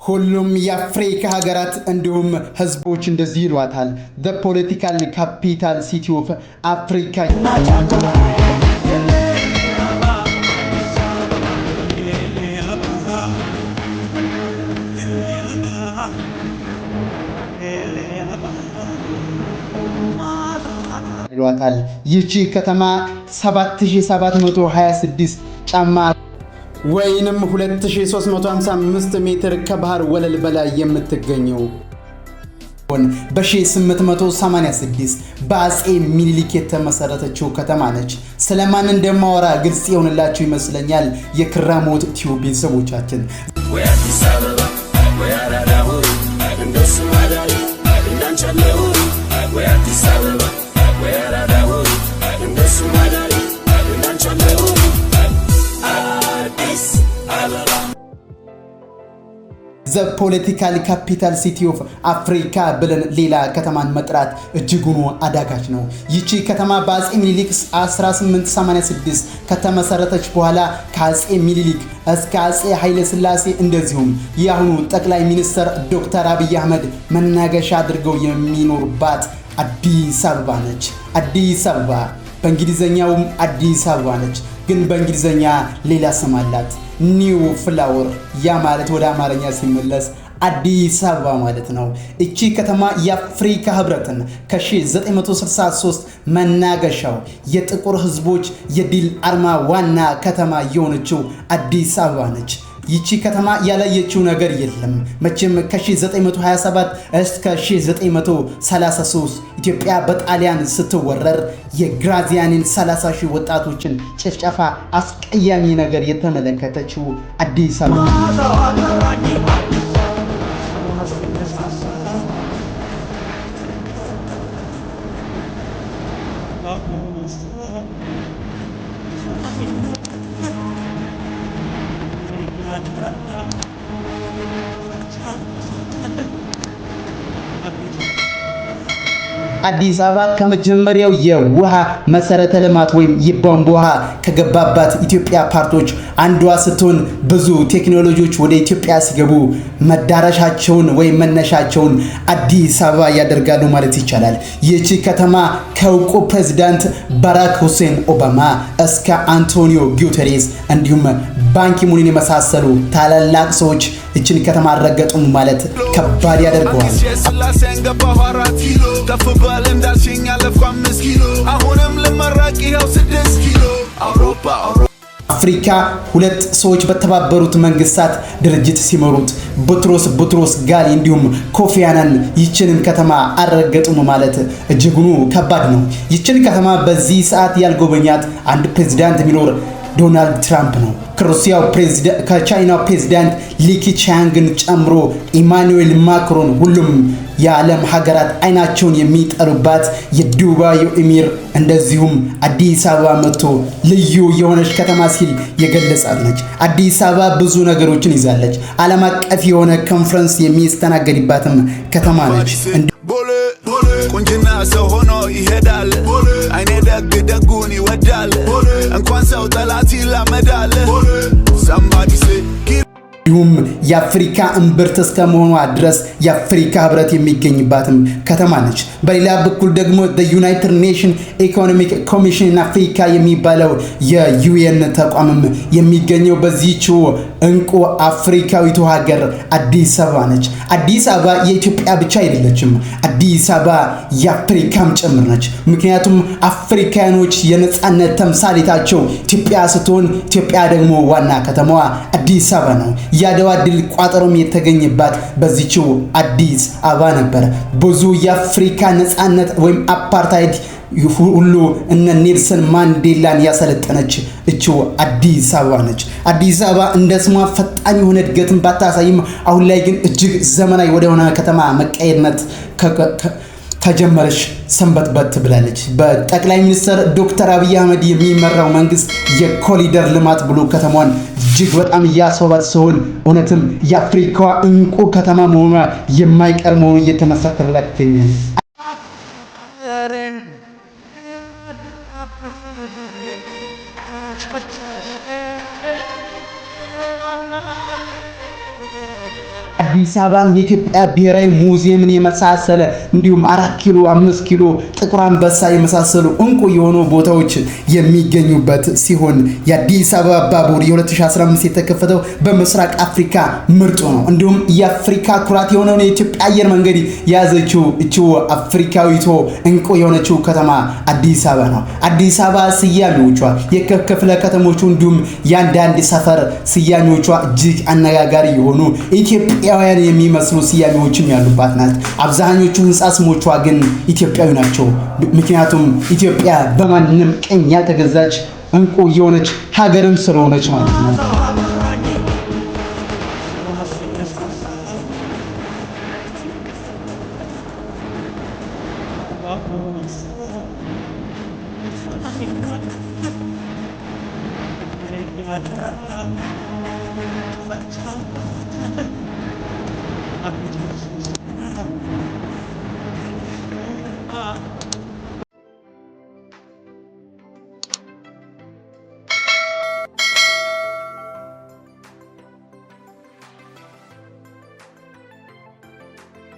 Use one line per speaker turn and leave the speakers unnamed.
ሁሉም የአፍሪካ ሀገራት እንዲሁም ህዝቦች እንደዚህ ይሏታል፣ the political capital city of Africa ይሏታል። ይህቺ ከተማ 7726 ጫማ ወይንም 2355 ሜትር ከባህር ወለል በላይ የምትገኘው በ1886 በአጼ ሚኒሊክ የተመሰረተችው ከተማ ነች። ስለማን እንደማወራ ግልጽ የሆንላችሁ ይመስለኛል። የክራሞት ቲዩብ ቤተሰቦቻችን፣
ወይ አዲስ አበባ ወይ አራዳ ሆይ፣ እንደሱ አዳሪ እንዳንቻለ ሆይ። ወይ አዲስ አበባ ወይ አራዳ ሆይ፣ እንደሱ አዳሪ እንዳንቻለ ሆይ። አዲስ አበባ።
The political capital city of Africa ብለን ሌላ ከተማን መጥራት እጅጉኑ አዳጋች ነው። ይቺ ከተማ በአጼ ሚኒሊክ 1886 ከተመሰረተች በኋላ ከአጼ ሚኒሊክ እስከ አጼ ኃይለ ሥላሴ እንደዚሁም የአሁኑ ጠቅላይ ሚኒስትር ዶክተር አብይ አህመድ መናገሻ አድርገው የሚኖሩባት አዲስ አበባ ነች። አዲስ አበባ በእንግሊዘኛውም አዲስ አበባ ነች፣ ግን በእንግሊዘኛ ሌላ ስም አላት። New flower፣ ያ ማለት ወደ አማርኛ ሲመለስ አዲስ አበባ ማለት ነው። እቺ ከተማ የአፍሪካ ህብረትን ከ1963 መናገሻው የጥቁር ህዝቦች የድል አርማ ዋና ከተማ የሆነችው አዲስ አበባ ነች። ይቺ ከተማ ያላየችው ነገር የለም። መቼም ከ1927 እስከ 1933 ኢትዮጵያ በጣሊያን ስትወረር የግራዚያኒን 30 ሺህ ወጣቶችን ጭፍጨፋ አስቀያሚ ነገር የተመለከተችው አዲስ አበባ። አዲስ አበባ ከመጀመሪያው የውሃ መሰረተ ልማት ወይም የቧንቧ ውሃ ከገባባት ኢትዮጵያ part ኦች አንዷ ስትሆን ብዙ ቴክኖሎጂዎች ወደ ኢትዮጵያ ሲገቡ መዳረሻቸውን ወይም መነሻቸውን አዲስ አበባ ያደርጋሉ ማለት ይቻላል። ይህቺ ከተማ ከእውቁ ፕሬዚዳንት ባራክ ሁሴን ኦባማ እስከ አንቶኒዮ ጉተሬስ እንዲሁም ባንኪሙንን የመሳሰሉ ታላላቅ ሰዎች ይችን ከተማ አልረገጡም ማለት ከባድ ያደርገዋል።
አዲስ የስላሴን ገባሁ 4 ኪሎ፣ ከፍ በል እንዳልሽኝ አለፍኩ 5 ኪሎ፣ አሁንም ልመረቅ ይኸው 6 ኪሎ፣ አውሮፓ አውሮፓ።
አፍሪካ ሁለት ሰዎች በተባበሩት መንግስታት ድርጅት ሲመሩት ቡትሮስ ቡትሮስ ጋሊ እንዲሁም ኮፊ አናን ይችንን ከተማ አልረገጡም ማለት እጅጉኑ ከባድ ነው። ይችን ከተማ በዚህ ሰዓት ያልጎበኛት አንድ ፕሬዚዳንት ቢኖር ዶናልድ ትራምፕ ነው። ከሩሲያው ከቻይናው ፕሬዚዳንት ሊ ኪቻንግን ጨምሮ ኢማኑኤል ማክሮን፣ ሁሉም የዓለም ሀገራት አይናቸውን የሚጠሉባት የዱባዩ ኤሚር እንደዚሁም አዲስ አበባ መጥቶ ልዩ የሆነች ከተማ ሲል የገለጻት ነች። አዲስ አበባ ብዙ ነገሮችን ይዛለች። ዓለም አቀፍ የሆነ ኮንፈረንስ የሚስተናገድባትም ከተማ ነች።
ቦሌ ቁንጅና ሰው ሆኖ ይሄዳል። አይኔ ደግ ደጉን ይወዳል። እንኳን ሰው ጠላት ይላመዳል። Somebody say
እንዲሁም የአፍሪካ እምብርት እስከ መሆኗ ድረስ የአፍሪካ ህብረት የሚገኝባትም ከተማ ነች። በሌላ በኩል ደግሞ United Nation Economic Commission Africa የሚባለው የ UN ተቋምም የሚገኘው በዚህችው እንቁ አፍሪካዊቱ ሀገር አዲስ አበባ ነች። አዲስ አበባ የኢትዮጵያ ብቻ አይደለችም። አዲስ አበባ የአፍሪካም ጭምር ነች። ምክንያቱም አፍሪካኖች የነጻነት ተምሳሌታቸው ኢትዮጵያ ስትሆን ኢትዮጵያ ደግሞ ዋና ከተማዋ አዲስ አበባ ነው። የአድዋ ድል ቋጠሮም የተገኘባት በዚችው አዲስ አበባ ነበር። ብዙ የአፍሪካ ነጻነት ወይም አፓርታይድ ሁሉ እነ ኔልሰን ማንዴላን ያሰለጠነች እችው አዲስ አበባ ነች። አዲስ አበባ እንደ ስሟ ፈጣን የሆነ እድገትን ባታሳይም አሁን ላይ ግን እጅግ ዘመናዊ ወደሆነ ከተማ መቀየርነት ከጀመረች ሰንበትበት ብላለች። በጠቅላይ ሚኒስትር ዶክተር አብይ አህመድ የሚመራው መንግስት የኮሪደር ልማት ብሎ ከተማዋን እጅግ በጣም እያስዋባት ሲሆን እውነትም የአፍሪካዋ እንቁ ከተማ መሆኗ የማይቀር መሆኑ እየተመሰከረላት ይገኛል። አዲስ አበባ የኢትዮጵያ ብሔራዊ ሙዚየምን የመሳሰለ እንዲሁም 4 ኪሎ፣ 5 ኪሎ፣ ጥቁር አንበሳ የመሳሰሉ እንቁ የሆኑ ቦታዎች የሚገኙበት ሲሆን የአዲስ አበባ ባቡር የ2015 የተከፈተው በምስራቅ አፍሪካ ምርጡ ነው። እንዲሁም የአፍሪካ ኩራት የሆነውን የኢትዮጵያ አየር መንገድ የያዘችው እችው አፍሪካዊቷ እንቁ የሆነችው ከተማ አዲስ አበባ ነው። አዲስ አበባ ስያሜዎቿ፣ የክፍለ ከተሞቹ እንዲሁም የአንዳንድ ሰፈር ስያሜዎቿ እጅግ አነጋጋሪ የሆኑ ኢትዮጵያውያን የሚመስሉ ስያሜዎችም ያሉባት ናት። አብዛኞቹ ህንፃ ስሞቿ ግን ኢትዮጵያዊ ናቸው። ምክንያቱም ኢትዮጵያ በማንም ቅኝ ያልተገዛች እንቁ የሆነች ሀገርም ስለሆነች ማለት ነው።